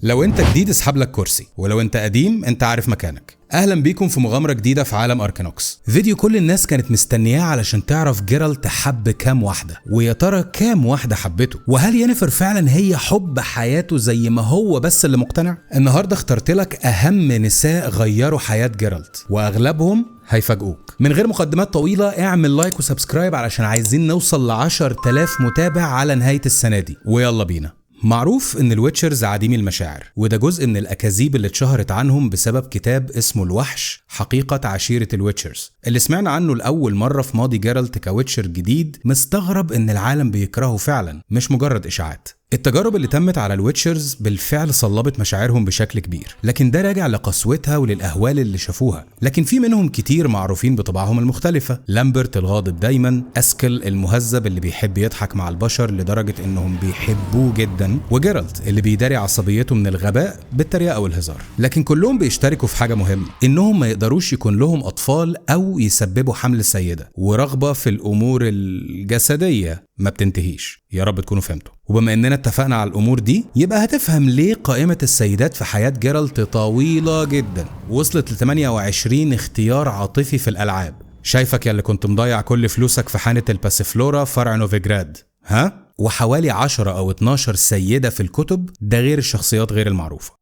لو انت جديد اسحب لك كرسي، ولو انت قديم انت عارف مكانك. اهلا بيكم في مغامرة جديدة في عالم اركانوكس. فيديو كل الناس كانت مستنياه علشان تعرف جيرالت حب كام واحدة، ويا ترى كام واحدة حبته، وهل ينيفر فعلا هي حب حياته زي ما هو بس اللي مقتنع. النهارده اخترت لك اهم نساء غيروا حياة جيرالت، واغلبهم هيفاجئوك. من غير مقدمات طويلة اعمل like و subscribe علشان عايزين نوصل ل 10,000 متابع على نهاية السنة دي، ويلا بينا. معروف ان ال Witchers عديمي المشاعر، وده جزء من الاكاذيب اللي اتشهرت عنهم بسبب كتاب اسمه الوحش حقيقة عشيرة ال Witchers، اللي سمعنا عنه لأول مرة في ماضي جيرالت ك Witcher جديد مستغرب ان العالم بيكرهه فعلا، مش مجرد اشاعات. التجارب اللي تمت على ال Witchers بالفعل صلبت مشاعرهم بشكل كبير، لكن ده راجع لقسوتها وللأهوال اللي شافوها. لكن في منهم كتير معروفين بطباعهم المختلفة: لامبرت الغاضب دايما، أسكل المهذب اللي بيحب يضحك مع البشر لدرجة انهم بيحبوه جدا، وجيرالت اللي بيداري عصبيته من الغباء بالتريقة والهزار. لكن كلهم بيشتركوا في حاجة مهمة، انهم ما يقدروش يكون لهم أطفال أو يسببوا حمل السيدة، ورغبة في الأمور الجسدية ما بتنتهيش. يا رب تكونوا فهمتوا. وبما اننا اتفقنا على الامور دي، يبقى هتفهم ليه قائمة السيدات في حياة جيرالت طويلة جدا، وصلت ل 28 اختيار عاطفي في الالعاب. شايفك يا اللي كنت مضيع كل فلوسك في حانة الباسيفلورا فرع نوفيجراد، ها؟ وحوالي 10 او 12 سيدة في الكتب، ده غير الشخصيات غير المعروفة.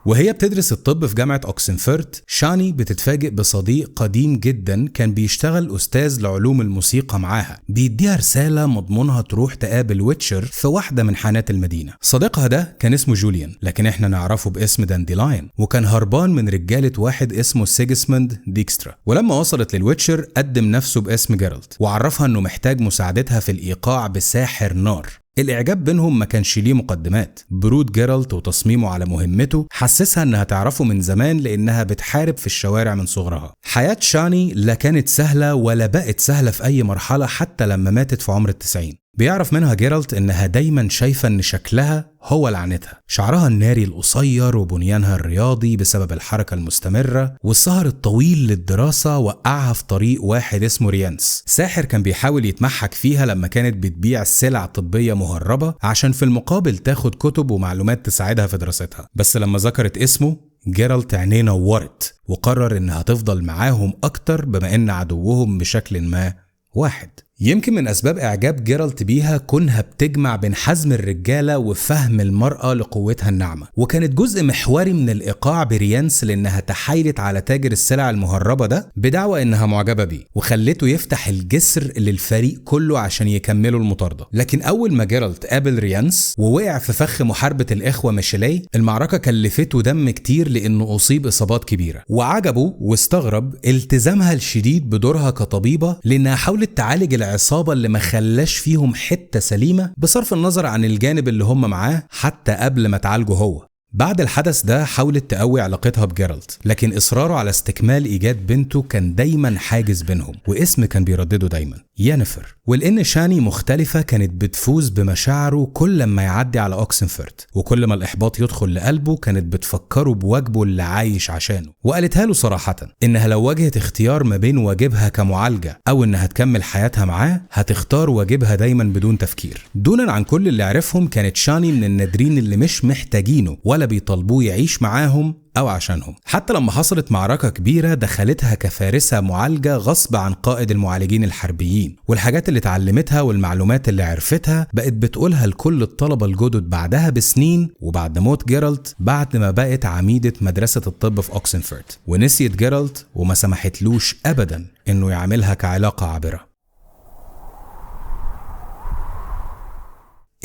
وهي بتدرس الطب في جامعة أوكسنفورد، شاني بتتفاجئ بصديق قديم جدا كان بيشتغل أستاذ لعلوم الموسيقى معاها، بيديها رسالة مضمونها تروح تقابل Witcher في واحدة من حانات المدينة. صديقها ده كان اسمه جوليان، لكن احنا نعرفه باسم دانديلاين، وكان هربان من رجالة واحد اسمه سيجسموند ديكسترا. ولما وصلت لل Witcher قدم نفسه باسم جيرالت، وعرفها انه محتاج مساعدتها في الإيقاع بساحر نار. الإعجاب بينهم ما كانش ليه مقدمات. برود جيرالت وتصميمه على مهمته حسسها إنها تعرفه من زمان، لأنها بتحارب في الشوارع من صغرها. حياة شاني لا كانت سهلة ولا بقت سهلة في أي مرحلة، حتى لما ماتت في عمر 90. بيعرف منها جيرالت إنها دايما شايفة إن شكلها هو لعنتها، شعرها الناري القصير وبنيانها الرياضي بسبب الحركة المستمرة والسهر الطويل للدراسة وقعها في طريق واحد اسمه ريانس، ساحر كان بيحاول يتمحك فيها لما كانت بتبيع سلع طبية مهربة عشان في المقابل تاخد كتب ومعلومات تساعدها في دراستها. بس لما ذكرت اسمه جيرالت عينيه نورت، وقرر إنها تفضل معاهم أكتر بما إن عدوهم بشكل ما واحد. يمكن من أسباب إعجاب جيرالت بيها كونها بتجمع بين حزم الرجالة وفهم المرأة لقوتها الناعمة، وكانت جزء محوري من الإيقاع بريانس لأنها تحايلت على تاجر السلع المهربة ده بدعوى إنها معجبة بيه، وخلته يفتح الجسر للفريق كله عشان يكملوا المطاردة. لكن أول ما جيرالت قابل ريانس ووقع في فخ محاربة الإخوة ميشيلي، المعركة كلفته دم كتير لأنه أصيب إصابات كبيرة. وعجبه واستغرب التزامها الشديد بدورها كطبيبة، لأنها حاولت تعالج العصابة اللي ما خلاش فيهم حتة سليمة بصرف النظر عن الجانب اللي هم معاه حتى قبل ما تعالجه هو. بعد الحدث ده حاولت تقوي علاقتها بجيرالت، لكن إصراره على استكمال إيجاد بنته كان دايما حاجز بينهم، واسم كان بيردده دايما: ينيفر. ولأن شاني مختلفة كانت بتفوز بمشاعره كل ما يعدي على أوكسنفورد، وكل ما الإحباط يدخل لقلبه كانت بتفكره بواجبه اللي عايش عشانه. وقالتها له صراحة إنها لو واجهت اختيار ما بين واجبها كمعالجة أو إنها تكمل حياتها معاه، هتختار واجبها دايما بدون تفكير. دونا عن كل اللي عرفهم، كانت شاني من النادرين اللي مش محتاجينه ولا بيطالبوه يعيش معاهم أو عشانهم. حتى لما حصلت معركة كبيرة دخلتها كفارسة معالجة غصب عن قائد المعالجين الحربيين، والحاجات اللي اتعلمتها والمعلومات اللي عرفتها بقت بتقولها لكل الطلبة الجدد بعدها بسنين، وبعد موت جيرالت بعد ما بقت عميدة مدرسة الطب في أوكسنفورد. ونسيت جيرالت وما سمحتلوش أبدا إنه يعملها كعلاقة عابرة.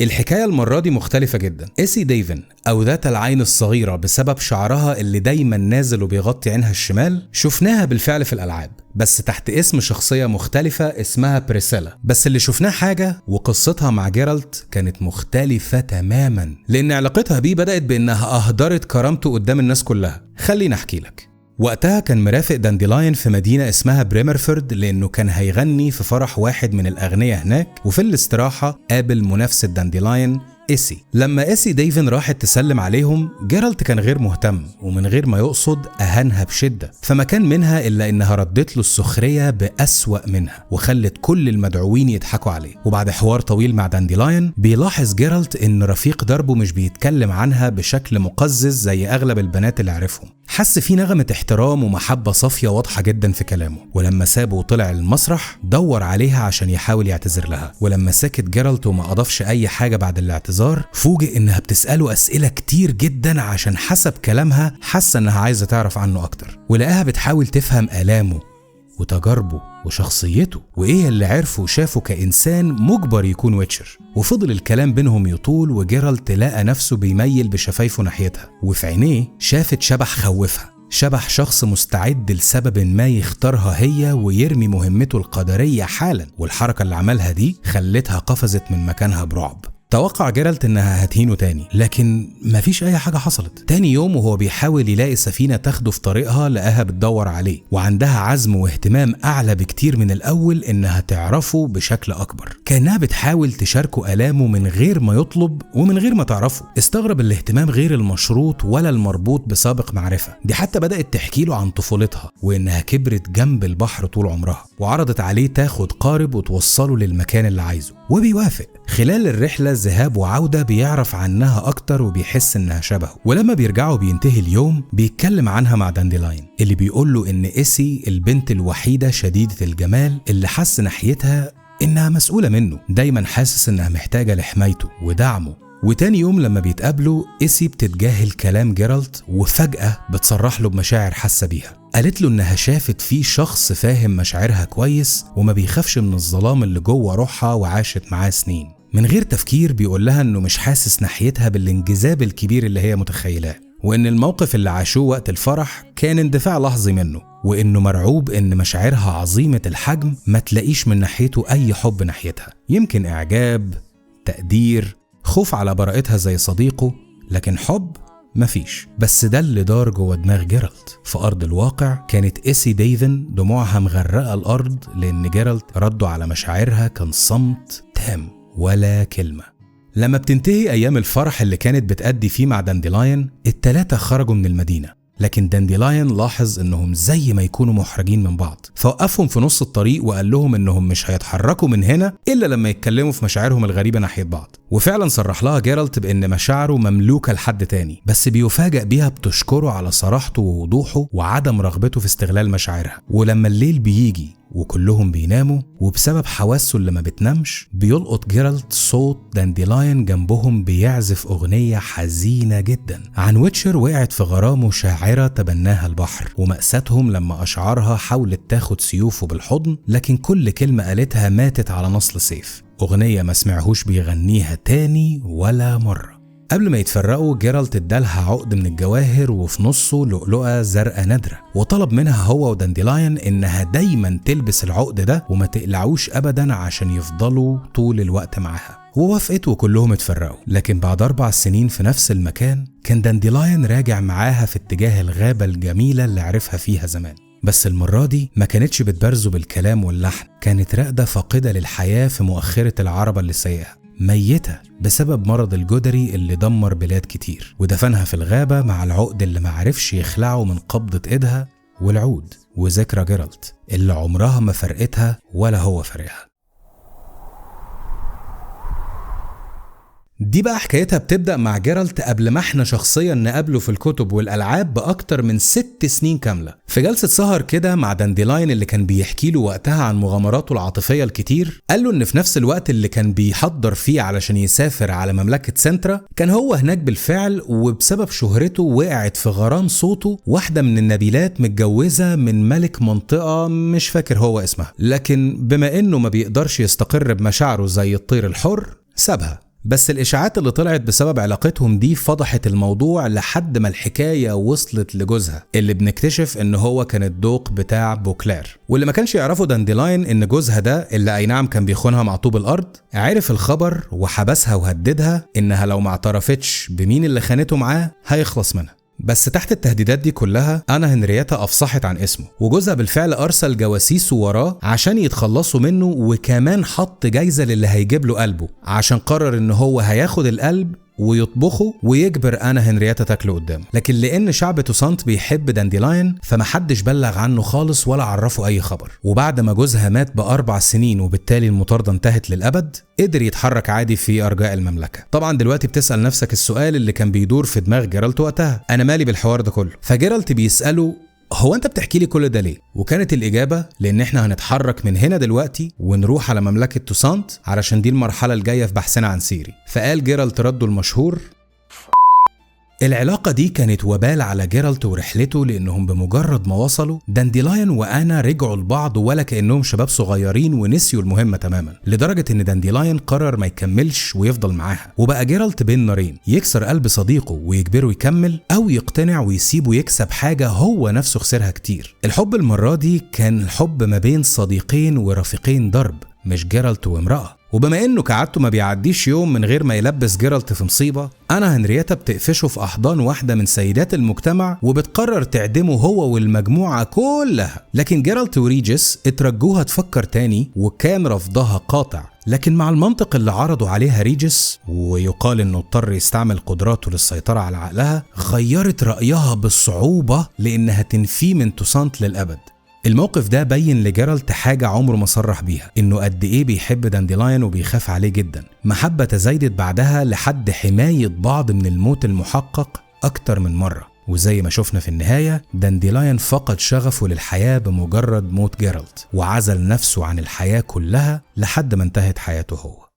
الحكاية المرة دي مختلفة جدا. إيسي ديفن أو ذات العين الصغيرة بسبب شعرها اللي دايما نازل وبيغطي عينها الشمال، شفناها بالفعل في الألعاب بس تحت اسم شخصية مختلفة اسمها بريسيلا. بس اللي شفناه حاجة، وقصتها مع جيرالت كانت مختلفة تماما، لأن علاقتها بيه بدأت بأنها أهدرت كرامته قدام الناس كلها. خليني أحكي لك. وقتها كان مرافق دانديلاين في مدينة اسمها بريمرفورد لأنه كان هيغني في فرح واحد من الأغنياء هناك، وفي الاستراحة قابل منافسة دانديلاين إيسي. لما إيسي ديفن راحت تسلم عليهم، جيرالت كان غير مهتم ومن غير ما يقصد أهانها بشدة، فما كان منها إلا إنها ردت له السخرية بأسوأ منها وخلت كل المدعوين يضحكوا عليه. وبعد حوار طويل مع دانديلاين، بيلاحظ جيرالت إن رفيق دربه مش بيتكلم عنها بشكل مقزز زي أغلب البنات اللي عرفهم. حس في نغمة احترام ومحبة صافية واضحة جدا في كلامه. ولما سابه وطلع المسرح دور عليها عشان يحاول يعتذر لها، ولما سكت جيرالت وما أضافش أي حاجة بعد الاعتذار، فوجئ إنها بتسأله أسئلة كتير جدا عشان حسب كلامها حس إنها عايزة تعرف عنه أكتر، ولقاها بتحاول تفهم آلامه وتجاربه وشخصيته وإيه اللي عرفه وشافه كإنسان مجبر يكون Witcher. وفضل الكلام بينهم يطول، وجيرالت لقى نفسه بيميل بشفايفه ناحيتها، وفي عينيه شافت شبح خوفها، شبح شخص مستعد لسبب ما يختارها هي ويرمي مهمته القدرية حالا. والحركة اللي عملها دي خلتها قفزت من مكانها برعب. توقع جيرالت انها هتهينه تاني، لكن مفيش اي حاجة حصلت. تاني يوم وهو بيحاول يلاقي سفينة تاخده في طريقها، لقاها بتدور عليه وعندها عزم واهتمام اعلى بكتير من الاول انها تعرفه بشكل اكبر، كانها بتحاول تشاركه الامه من غير ما يطلب ومن غير ما تعرفه. استغرب الاهتمام غير المشروط ولا المربوط بسابق معرفة دي، حتى بدأت تحكي له عن طفولتها وانها كبرت جنب البحر طول عمرها، وعرضت عليه تاخد قارب وتوصله للمكان اللي عايزه، وبيوافق. خلال الرحلة ذهاب وعودة بيعرف عنها أكتر وبيحس إنها شبهه. ولما بيرجعوا بينتهي اليوم بيتكلم عنها مع دانديلاين اللي بيقوله إن إيسي البنت الوحيدة شديدة الجمال اللي حس ناحيتها إنها مسؤولة منه، دايما حاسس إنها محتاجة لحمايته ودعمه. وتاني يوم لما بيتقابلوا إيسي بتتجاهل كلام جيرالت وفجأة بتصرح له بمشاعر حاسة بيها. قالت له إنها شافت فيه شخص فاهم مشاعرها كويس وما بيخافش من الظلام اللي جوه روحها وعاشت معاه سنين. من غير تفكير بيقول لها إنه مش حاسس ناحيتها بالانجذاب الكبير اللي هي متخيلاه، وإن الموقف اللي عاشوه وقت الفرح كان اندفاع لحظي منه، وإنه مرعوب إن مشاعرها عظيمة الحجم ما تلاقيش من ناحيته أي حب ناحيتها، يمكن إعجاب، تقدير، خوف على براءتها زي صديقه، لكن حب مفيش. بس ده اللي دار جوه دماغ جيرالت. في أرض الواقع كانت إيسي ديفن دموعها مغرقة الأرض لأن جيرالت رده على مشاعرها كان صمت تام ولا كلمة. لما بتنتهي أيام الفرح اللي كانت بتأدي فيه مع دانديلاين، التلاتة خرجوا من المدينة، لكن دانديلاين لاحظ انهم زي ما يكونوا محرجين من بعض، فوقفهم في نص الطريق وقال لهم انهم مش هيتحركوا من هنا الا لما يتكلموا في مشاعرهم الغريبة ناحية بعض. وفعلا صرح لها جيرالت بان مشاعره مملوكة لحد تاني، بس بيفاجأ بيها بتشكره على صراحته ووضوحه وعدم رغبته في استغلال مشاعرها. ولما الليل بيجي وكلهم بيناموا، وبسبب حواسه اللي ما بتنامش، بيلقط جيرالت صوت دانديلاين جنبهم بيعزف أغنية حزينة جدا عن Witcher وقعت في غرامه شاعرة تبناها البحر، ومأساتهم لما أشعارها حاولت تاخد سيوفه بالحضن، لكن كل كلمة قالتها ماتت على نصل سيف. أغنية ما سمعهوش بيغنيها تاني ولا مرة. قبل ما يتفرقوا جيرالت ادالها عقد من الجواهر وفي نصه لؤلؤة زرقاء نادرة، وطلب منها هو ودانديلاين انها دايما تلبس العقد ده وما تقلعوش ابدا عشان يفضلوا طول الوقت معاها. ووافقت وكلهم اتفرقوا. لكن بعد 4 سنين في نفس المكان كان دانديلاين راجع معاها في اتجاه الغابة الجميلة اللي عرفها فيها زمان، بس المرة دي ما كانتش بتبرزه بالكلام واللحن، كانت راقدة فاقدة للحياة في مؤخرة العربة اللي سايقها، ميتة بسبب مرض الجدري اللي دمر بلاد كتير، ودفنها في الغابة مع العقد اللي معرفش يخلعه من قبضة ايدها والعود وذكرى جيرالت اللي عمرها ما فرقتها ولا هو فرقها. دي بقى حكايتها بتبدأ مع جيرالت قبل ما احنا شخصيا نقابله في الكتب والألعاب بأكتر من 6 سنين كاملة، في جلسة سهر كده مع دانديلاين اللي كان بيحكي له وقتها عن مغامراته العاطفية الكتير. قال له ان في نفس الوقت اللي كان بيحضر فيه علشان يسافر على مملكة سنترا كان هو هناك بالفعل، وبسبب شهرته وقعت في غرام صوته واحدة من النبيلات متجوزة من ملك منطقة مش فاكر هو اسمها، لكن بما انه ما بيقدرش يستقر بمشاعره زي الطير الحر سابها. بس الإشاعات اللي طلعت بسبب علاقتهم دي فضحت الموضوع لحد ما الحكاية وصلت لجوزها اللي بنكتشف إن هو كان الدوق بتاع بوكلير. واللي ما كانش يعرفه دانديلاين إن جوزها ده اللي أي نعم كان بيخونها مع طوب الأرض عرف الخبر وحبسها وهددها إنها لو ما اعترفتش بمين اللي خانته معاه هيخلص منها. بس تحت التهديدات دي كلها أنا هنريتا أفصحت عن اسمه، وجوزها بالفعل أرسل جواسيسه وراه عشان يتخلصوا منه، وكمان حط جايزة للي هيجيب له قلبه، عشان قرر إن هو هياخد القلب ويطبخه ويجبر أنا هنريتا تاكله قدامه. لكن لأن شعب توسانت بيحب دانديلاين فمحدش بلغ عنه خالص ولا عرفه أي خبر. وبعد ما جوزها مات ب4 سنين وبالتالي المطاردة انتهت للأبد، قدر يتحرك عادي في أرجاء المملكة. طبعا دلوقتي بتسأل نفسك السؤال اللي كان بيدور في دماغ جيرالت وقتها، أنا مالي بالحوار ده كله؟ فجيرالت بيسأله هو انت بتحكي لي كل ده ليه؟ وكانت الإجابة لأن احنا هنتحرك من هنا دلوقتي ونروح على مملكة توسانت علشان دي المرحلة الجاية في بحثنا عن سيري. فقال جيرالت رده المشهور. العلاقة دي كانت وبال على جيرالت ورحلته، لأنهم بمجرد ما وصلوا دانديلاين وأنا رجعوا لبعض ولا كأنهم شباب صغيرين ونسيوا المهمة تماما، لدرجة إن دانديلاين قرر ما يكملش ويفضل معاها. وبقى جيرالت بين نارين، يكسر قلب صديقه ويجبره يكمل، أو يقتنع ويسيبه يكسب حاجة هو نفسه خسرها كتير. الحب المرة دي كان الحب ما بين صديقين ورفيقين درب، مش جيرالت وامرأة. وبما انه كعادته ما بيعديش يوم من غير ما يلبس جيرالت في مصيبة، انا هنريتا بتقفشه في احضان واحدة من سيدات المجتمع وبتقرر تعدمه هو والمجموعة كلها. لكن جيرالت وريجس اترجوها تفكر تاني، وكان رفضها قاطع. لكن مع المنطق اللي عرضوا عليها ريجس، ويقال انه اضطر يستعمل قدراته للسيطرة على عقلها، غيرت رأيها بصعوبة لانها تنفيه من توسانت للأبد. الموقف ده بين لجيرالت حاجة عمره ما صرح بيها، انه قد ايه بيحب دانديلاين وبيخاف عليه جدا. محبة تزايدت بعدها لحد حماية بعض من الموت المحقق اكتر من مرة. وزي ما شفنا في النهاية دانديلاين فقد شغفه للحياة بمجرد موت جيرالت، وعزل نفسه عن الحياة كلها لحد ما انتهت حياته هو.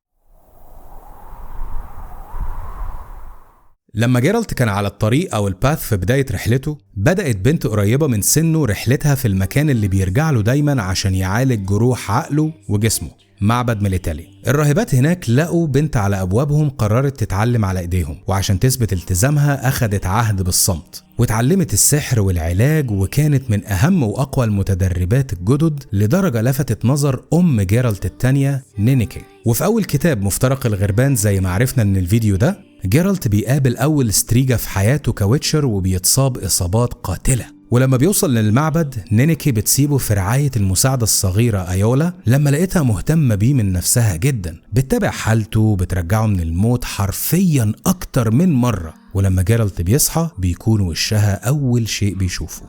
لما جيرالت كان على الطريق أو ال path في بداية رحلته، بدأت بنت قريبة من سنه رحلتها في المكان اللي بيرجع له دايما عشان يعالج جروح عقله وجسمه، معبد ميليتالي. الراهبات هناك لقوا بنت على أبوابهم قررت تتعلم على إيديهم، وعشان تثبت التزامها أخدت عهد بالصمت وتعلمت السحر والعلاج، وكانت من أهم وأقوى المتدربات الجدد لدرجة لفتت نظر أم جيرالت التانية نينيكي. وفي أول كتاب مفترق الغربان زي ما عرفنا من الفيديو ده، جيرالت بيقابل أول ستريجا في حياته ك witcher وبيتصاب إصابات قاتلة. ولما بيوصل للمعبد نينيكي بتسيبه في رعاية المساعدة الصغيرة أيولا، لما لقيتها مهتمة بيه من نفسها جدا، بتتابع حالته بترجعه من الموت حرفيا أكتر من مرة. ولما جيرالت بيصحى بيكون وشها أول شيء بيشوفه.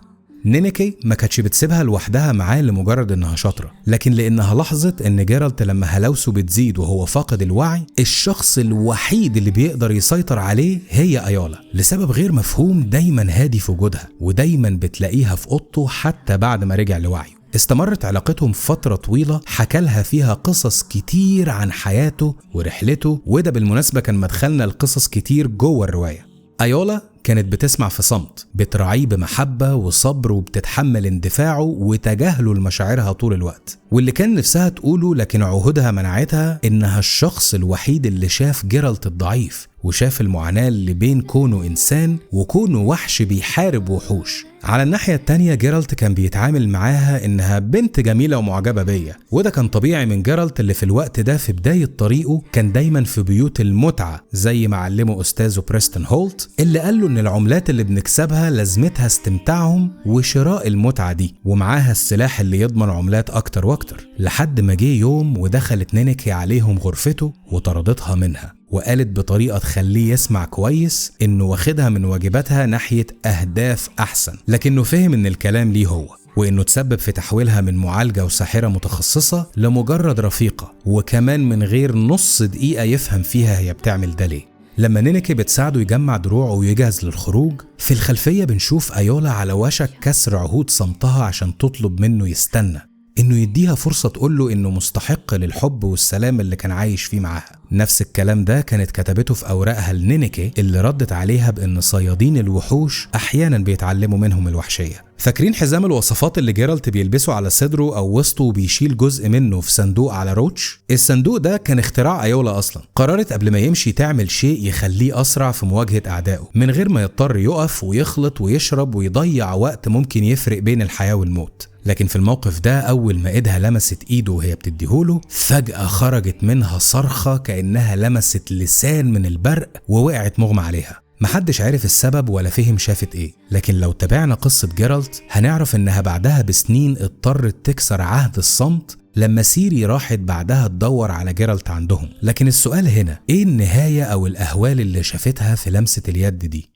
نينيكي ما كانتش بتسيبها لوحدها معاه لمجرد انها شاطرة، لكن لانها لاحظت ان جيرالت لما هلاوسه بتزيد وهو فاقد الوعي، الشخص الوحيد اللي بيقدر يسيطر عليه هي ايولا، لسبب غير مفهوم دايما هادي في وجودها ودايما بتلاقيها في اوضته حتى بعد ما رجع لوعيه. استمرت علاقتهم فترة طويلة حكالها فيها قصص كتير عن حياته ورحلته، وده بالمناسبة كان مدخلنا لقصص كتير جوه الرواية. ايولا كانت بتسمع في صمت، بتراعيه بمحبة وصبر، وبتتحمل اندفاعه وتجاهله لمشاعرها طول الوقت، واللي كان نفسها تقوله لكن عهودها منعتها، إنها الشخص الوحيد اللي شاف جيرالت الضعيف وشاف المعاناة اللي بين كونه إنسان وكونه وحش بيحارب وحوش. على الناحية التانية جيرالت كان بيتعامل معاها إنها بنت جميلة ومعجبة بيا، وده كان طبيعي من جيرالت اللي في الوقت ده في بداية طريقه كان دايما في بيوت المتعة زي ما علمه أستاذه بريستون هولت، اللي قال له إن العملات اللي بنكسبها لازمتها استمتاعهم وشراء المتعة دي، ومعاها السلاح اللي يضمن عملات أكتر وأكتر. لحد ما جه يوم ودخلت نينيكي عليهم غرفته وطردتها منها، وقالت بطريقة تخليه يسمع كويس إنه واخدها من واجباتها ناحية أهداف أحسن، لكنه فهم إن الكلام ليه هو، وإنه تسبب في تحويلها من معالجة وساحرة متخصصة لمجرد رفيقة، وكمان من غير نص دقيقة يفهم فيها هي بتعمل ده ليه. لما نينيكي بتساعده يجمع دروعه ويجهز للخروج، في الخلفية بنشوف أيولا على وشك كسر عهود صمتها عشان تطلب منه يستنى، إنه يديها فرصة تقوله إنه مستحق للحب والسلام اللي كان عايش فيه معاها. نفس الكلام ده كانت كتبته في أوراقها لنينيكي، اللي ردت عليها بإن صيادين الوحوش أحيانا بيتعلموا منهم الوحشية. فاكرين حزام الوصفات اللي جيرالت بيلبسه على صدره أو وسطه وبيشيل جزء منه في صندوق على روتش؟ الصندوق ده كان اختراع أيولا أصلا. قررت قبل ما يمشي تعمل شيء يخليه أسرع في مواجهة أعدائه من غير ما يضطر يقف ويخلط ويشرب ويضيع وقت ممكن يفرق بين الحياة والموت. لكن في الموقف ده أول ما إيدها لمست إيده وهي بتديهوله، فجأة خرجت منها صرخة كأنها لمست لسان من البرق ووقعت مغمى عليها. محدش عرف السبب ولا فهم شافت ايه، لكن لو تابعنا قصة جيرالت هنعرف انها بعدها بسنين اضطرت تكسر عهد الصمت لما سيري راحت بعدها تدور على جيرالت عندهم. لكن السؤال هنا، ايه النهاية او الاهوال اللي شافتها في لمسة اليد دي؟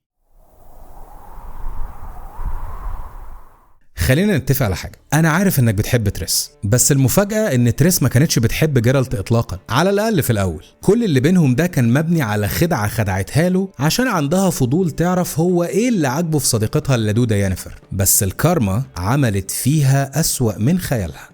خلينا نتفق على حاجة، أنا عارف إنك بتحب تريس، بس المفاجأة إن تريس ما كانتش بتحب جيرالت إطلاقا، على الأقل في الأول. كل اللي بينهم ده كان مبني على خدعة خدعتها له عشان عندها فضول تعرف هو إيه اللي عاجبه في صديقتها اللدودة يانيفر، بس الكارما عملت فيها أسوأ من خيالها.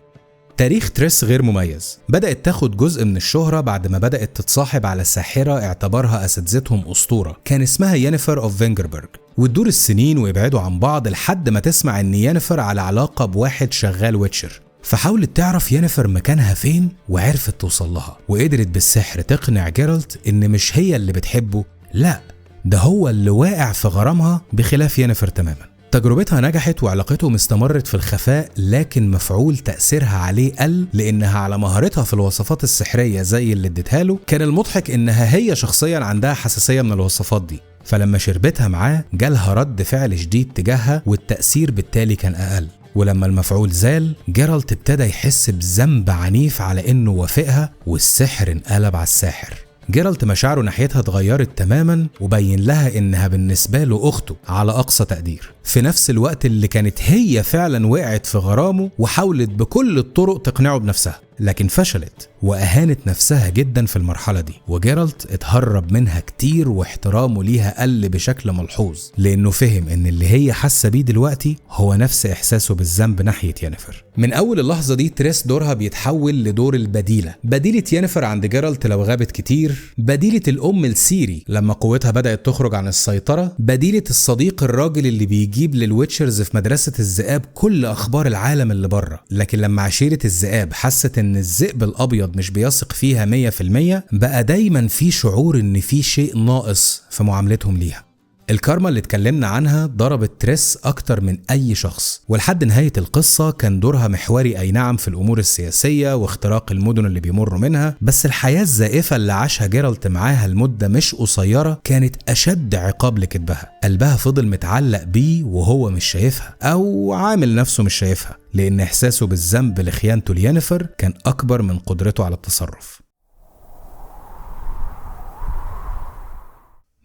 تاريخ تريس غير مميز، بدأت تاخد جزء من الشهرة بعد ما بدأت تتصاحب على ساحرة اعتبرها أساتذتهم أسطورة، كان اسمها يانيفر of فينجربرج، وتدور السنين ويبعدوا عن بعض لحد ما تسمع ان يانيفر على علاقة بواحد شغال witcher، فحاولت تعرف يانيفر مكانها فين وعرفت توصل لها، وقدرت بالسحر تقنع جيرالت ان مش هي اللي بتحبه، لا ده هو اللي واقع في غرامها بخلاف يانيفر تماما. تجربتها نجحت وعلاقتهم استمرت في الخفاء، لكن مفعول تأثيرها عليه قل لأنها على مهارتها في الوصفات السحرية زي اللي اديتها له. كان المضحك إنها هي شخصيا عندها حساسية من الوصفات دي، فلما شربتها معاه جالها رد فعل شديد تجاهها والتأثير بالتالي كان أقل. ولما المفعول زال جيرالت ابتدى يحس بذنب عنيف على إنه وافقها، والسحر انقلب على الساحر. جيرالت مشاعره ناحيتها اتغيرت تماما، وبين لها انها بالنسبة له اخته على اقصى تقدير، في نفس الوقت اللي كانت هي فعلا وقعت في غرامه وحاولت بكل الطرق تقنعه بنفسها، لكن فشلت واهانت نفسها جدا في المرحلة دي. وجيرالت اتهرب منها كتير واحترامه ليها قل بشكل ملحوظ، لانه فهم ان اللي هي حاسه بيه دلوقتي هو نفس احساسه بالذنب ناحية يانيفر. من اول اللحظة دي تريس دورها بيتحول لدور البديلة، بديله يانيفر عند جيرالت لو غابت كتير، بديله الام لسيري لما قوتها بدات تخرج عن السيطرة، بديله الصديق الراجل اللي بيجيب لل witchers في مدرسه الذئاب كل اخبار العالم اللي بره. لكن لما عشيره الذئاب حست ان الذئب الابيض مش بيثق فيها 100%، بقى دايما في شعور ان في شيء ناقص في معاملتهم ليها. الكارما اللي اتكلمنا عنها ضربت تريس أكتر من أي شخص، ولحد نهاية القصة كان دورها محوري أي نعم في الأمور السياسية واختراق المدن اللي بيمروا منها، بس الحياة الزائفة اللي عاشها جيرالت معاها لمدة مش قصيرة كانت أشد عقاب لكذبها. قلبها فضل متعلق بيه وهو مش شايفها أو عامل نفسه مش شايفها، لأن إحساسه بالذنب لخيانته ليانيفر كان أكبر من قدرته على التصرف.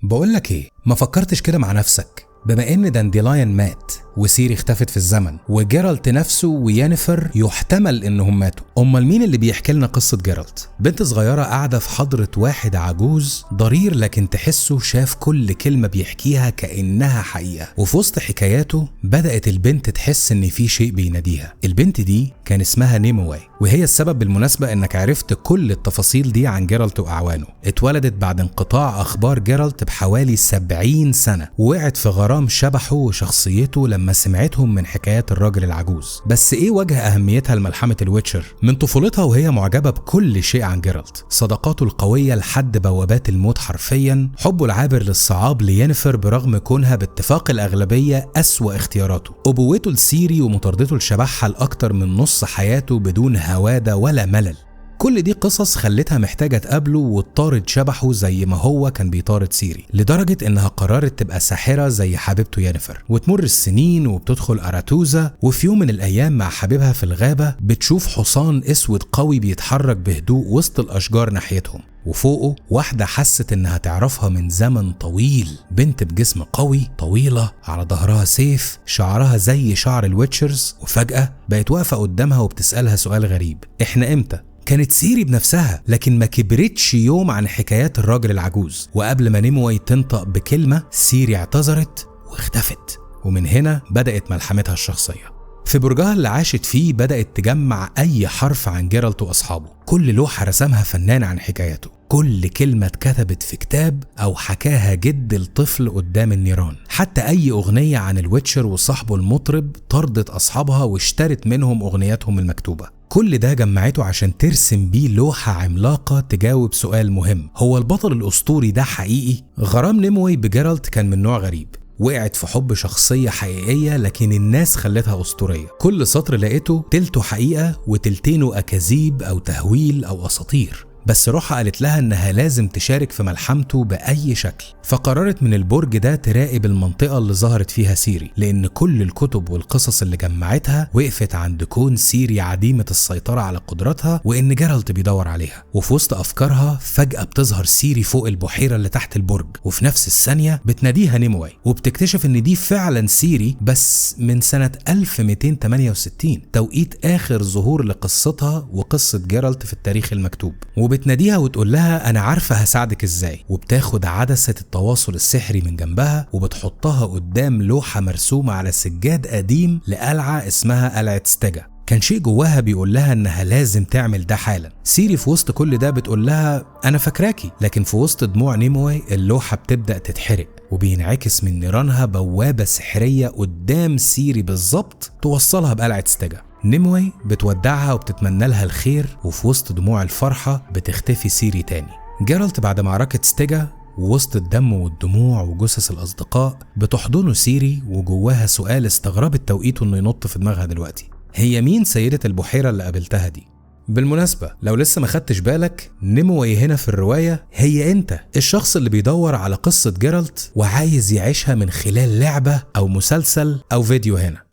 بقولك ايه، ما فكرتش كده مع نفسك؟ بما ان دانديلاين مات وسيري اختفت في الزمن وجيرالت نفسه ويانيفر يحتمل انهم ماتوا، امال مين اللي بيحكي لنا قصة جيرالت؟ بنت صغيرة قاعدة في حضرة واحد عجوز ضرير، لكن تحسه شاف كل كلمة بيحكيها كأنها حقيقة، وفي وسط حكاياته بدأت البنت تحس ان في شيء بيناديها. البنت دي كان اسمها نيمواي، وهي السبب بالمناسبة انك عرفت كل التفاصيل دي عن جيرالت واعوانه. اتولدت بعد انقطاع اخبار جيرالت بحوالي 70 سنة، وقعت في غرام شبحه وشخصيته لما سمعتهم من حكايات الراجل العجوز. بس ايه وجه اهميتها لملحمة ال Witcher؟ من طفولتها وهي معجبة بكل شيء عن جيرالت، صداقاته القوية لحد بوابات الموت حرفيا، حبه العابر للصعاب ليانيفر برغم كونها باتفاق الاغلبية اسوأ اختياراته، ابوته لسيري ومطاردته لشبحها لاكتر من نص حياته بدون هوادة ولا ملل. كل دي قصص خلتها محتاجة تقابله وتطارد شبحه زي ما هو كان بيطارد سيري، لدرجة انها قررت تبقى ساحرة زي حبيبته يانيفر. وتمر السنين وبتدخل أراتوزا، وفي يوم من الأيام مع حبيبها في الغابة بتشوف حصان اسود قوي بيتحرك بهدوء وسط الأشجار ناحيتهم، وفوقه واحدة حست انها تعرفها من زمن طويل، بنت بجسم قوي طويلة، على ظهرها سيف، شعرها زي شعر ال witchers. وفجأة بقت واقفة قدامها وبتسألها سؤال غريب، احنا امتى؟ كانت سيري بنفسها، لكن ما كبرتش يوم عن حكايات الراجل العجوز. وقبل ما نيمواي تنطق بكلمة سيري اعتذرت واختفت، ومن هنا بدأت ملحمتها الشخصية. في برجها اللي عاشت فيه بدأت تجمع أي حرف عن جيرالت وأصحابه، كل لوحة رسمها فنان عن حكايته، كل كلمة اتكتبت في كتاب أو حكاها جد الطفل قدام النيران، حتى أي أغنية عن ال Witcher وصاحبه المطرب طردت أصحابها واشترت منهم أغنياتهم المكتوبة. كل ده جمعته عشان ترسم بيه لوحة عملاقة تجاوب سؤال مهم، هو البطل الأسطوري ده حقيقي؟ غرام نيمواي بجيرالت كان من نوع غريب، وقعت في حب شخصية حقيقية لكن الناس خلتها أسطورية. كل سطر لقيته تلته حقيقة وتلتينه أكاذيب أو تهويل أو أساطير. بس روحها قالت لها إنها لازم تشارك في ملحمته بأي شكل، فقررت من البرج ده تراقب المنطقة اللي ظهرت فيها سيري، لأن كل الكتب والقصص اللي جمعتها وقفت عند كون سيري عديمة السيطرة على قدراتها وإن جيرالت بيدور عليها. وفي وسط أفكارها فجأة بتظهر سيري فوق البحيرة اللي تحت البرج، وفي نفس الثانية بتناديها نيموي، وبتكتشف إن دي فعلا سيري بس من سنة 1268، توقيت آخر ظهور لقصتها وقصة جيرالت في التاريخ المكتوب. وبتناديها وتقول لها أنا عارفة هساعدك إزاي، وبتاخد عدسة التواصل السحري من جنبها وبتحطها قدام لوحة مرسومة على سجاد قديم لقلعة اسمها قلعة ستيجا. كان شيء جواها بيقول لها انها لازم تعمل ده حالا. سيري في وسط كل ده بتقول لها انا فاكراكي، لكن في وسط دموع نيموي اللوحة بتبدأ تتحرق، وبينعكس من نيرانها بوابة سحرية قدام سيري بالظبط توصلها بقلعة ستيجا. نيموي بتودعها وبتتمنى لها الخير، وفي وسط دموع الفرحة بتختفي سيري تاني. جيرالت بعد معركة ستيجا ووسط الدم والدموع وجثث الأصدقاء بتحضنه سيري، وجواها سؤال استغربت توقيته انه ينط في دماغها دلوقتي، هي مين سيدة البحيرة اللي قابلتها دي؟ بالمناسبة لو لسه ما خدتش بالك، نيموي هنا في الرواية هي انت، الشخص اللي بيدور على قصة جيرالت وعايز يعيشها من خلال لعبة أو مسلسل أو فيديو هنا.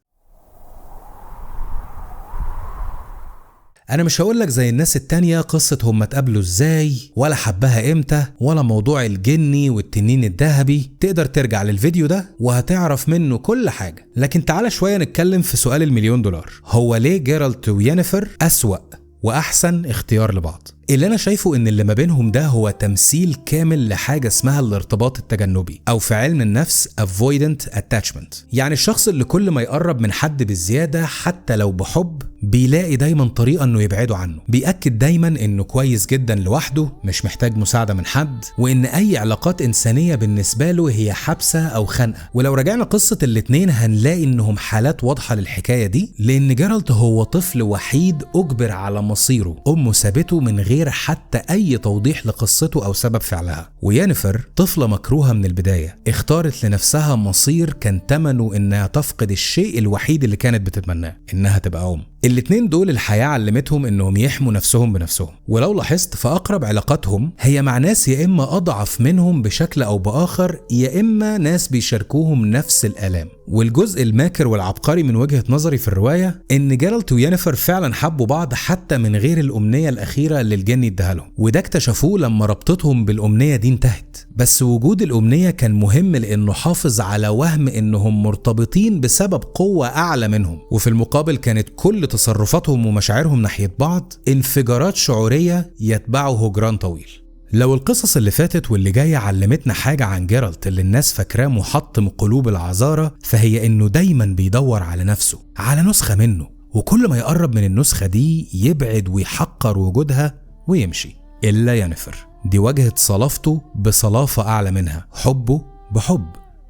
أنا مش هقولك زي الناس التانية قصة هم اتقابلوا ازاي ولا حبها امتى ولا موضوع الجني والتنين الذهبي، تقدر ترجع للفيديو ده وهتعرف منه كل حاجة. لكن تعالى شوية نتكلم في سؤال المليون دولار، هو ليه جيرالت وينيفر أسوأ وأحسن اختيار لبعض؟ اللي أنا شايفه إن اللي ما بينهم ده هو تمثيل كامل لحاجة اسمها الارتباط التجنبي، أو في علم النفس avoidant attachment. يعني الشخص اللي كل ما يقرب من حد بالزيادة حتى لو بحب بيلاقي دايما طريقة إنه يبعده عنه، بيأكد دايما إنه كويس جدا لوحده، مش محتاج مساعدة من حد، وإن أي علاقات إنسانية بالنسبة له هي حبسة أو خنقة. ولو رجعنا قصة الاتنين هنلاقي إنهم حالات واضحة للحكاية دي، لأن جيرالت هو طفل وحيد أجبر على مصيره، أمه سابته من غير حتى أي توضيح لقصته أو سبب فعلها. وينيفر طفلة مكروهة من البداية، اختارت لنفسها مصير كان تمنه إنها تفقد الشيء الوحيد اللي كانت بتتمناه، إنها تبقى أم. الاتنين دول الحياة علمتهم إنهم يحموا نفسهم بنفسهم، ولو لاحظت فأقرب علاقاتهم هي مع ناس يا إما أضعف منهم بشكل أو بآخر، يا إما ناس بيشاركوهم نفس الآلام. والجزء الماكر والعبقري من وجهة نظري في الرواية إن جيرالت وينيفر فعلا حبوا بعض حتى من غير الأمنية الأخيرة اللي الجني اداها لهم، وده اكتشفوه لما ربطتهم بالأمنية دي انتهت. بس وجود الأمنية كان مهم لأنه حافظ على وهم إنهم مرتبطين بسبب قوة أعلى منهم، وفي المقابل كانت كل تصرفاتهم ومشاعرهم ناحية بعض انفجارات شعورية يتبعه هجران طويل. لو القصص اللي فاتت واللي جاية علمتنا حاجة عن جيرالت اللي الناس فاكراه محطم قلوب العذارة، فهي إنه دايما بيدور على نفسه، على نسخة منه، وكل ما يقرب من النسخة دي يبعد ويحقر وجودها ويمشي. إلا ينيفر دي واجهت صلافته بصلافة أعلى منها، حبه بحب،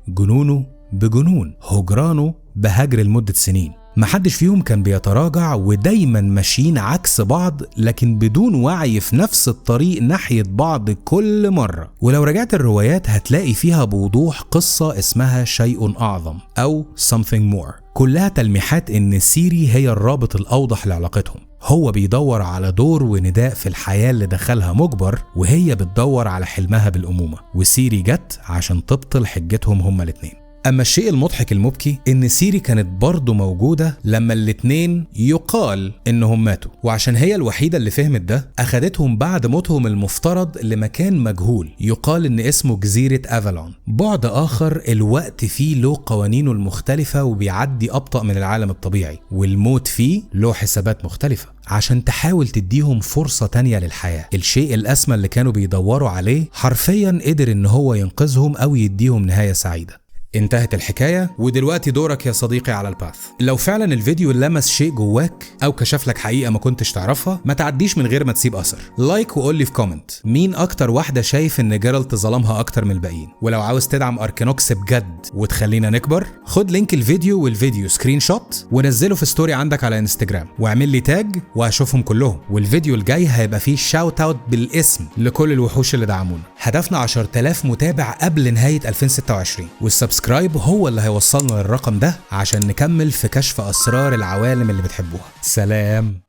جنونه بجنون، هجرانه بهجر لمدة سنين. محدش فيهم كان بيتراجع، ودايما ماشيين عكس بعض لكن بدون وعي في نفس الطريق ناحية بعض كل مرة. ولو رجعت الروايات هتلاقي فيها بوضوح قصة اسمها شيء أعظم أو something more، كلها تلميحات إن سيري هي الرابط الأوضح لعلاقتهم. هو بيدور على دور ونداء في الحياة اللي دخلها مجبر، وهي بتدور على حلمها بالأمومة، وسيري جت عشان تبطل حجتهم هما الاتنين. أما الشيء المضحك المبكي إن سيري كانت برضو موجودة لما الاتنين يقال إنهم ماتوا، وعشان هي الوحيدة اللي فهمت ده أخدتهم بعد موتهم المفترض لمكان مجهول يقال إن اسمه جزيرة أفالون، بعد آخر الوقت فيه له قوانينه المختلفة وبيعدي أبطأ من العالم الطبيعي، والموت فيه له حسابات مختلفة، عشان تحاول تديهم فرصة تانية للحياة. الشيء الأسمى اللي كانوا بيدوروا عليه حرفيا قدر إن هو ينقذهم أو يديهم نهاية سعيدة. انتهت الحكاية، ودلوقتي دورك يا صديقي على ال path. لو فعلا الفيديو لمس شيء جواك او كشف لك حقيقة ما كنتش تعرفها، ما تعديش من غير ما تسيب اثر like، وقول لي في comment مين اكتر واحدة شايف ان جيرالت ظلمها اكتر من الباقيين. ولو عاوز تدعم اركينوكس بجد وتخلينا نكبر، خد link الفيديو والفيديو screenshot ونزله في story عندك على انستجرام، واعمل لي tag وهشوفهم كلهم. والفيديو الجاي هيبقى فيه shout out بالاسم لكل الوحوش اللي دعمونا. هدفنا 10,000 متابع قبل نهاية 2026، وال subscribe هو اللي هيوصلنا للرقم ده عشان نكمل في كشف أسرار العوالم اللي بتحبوها. سلام.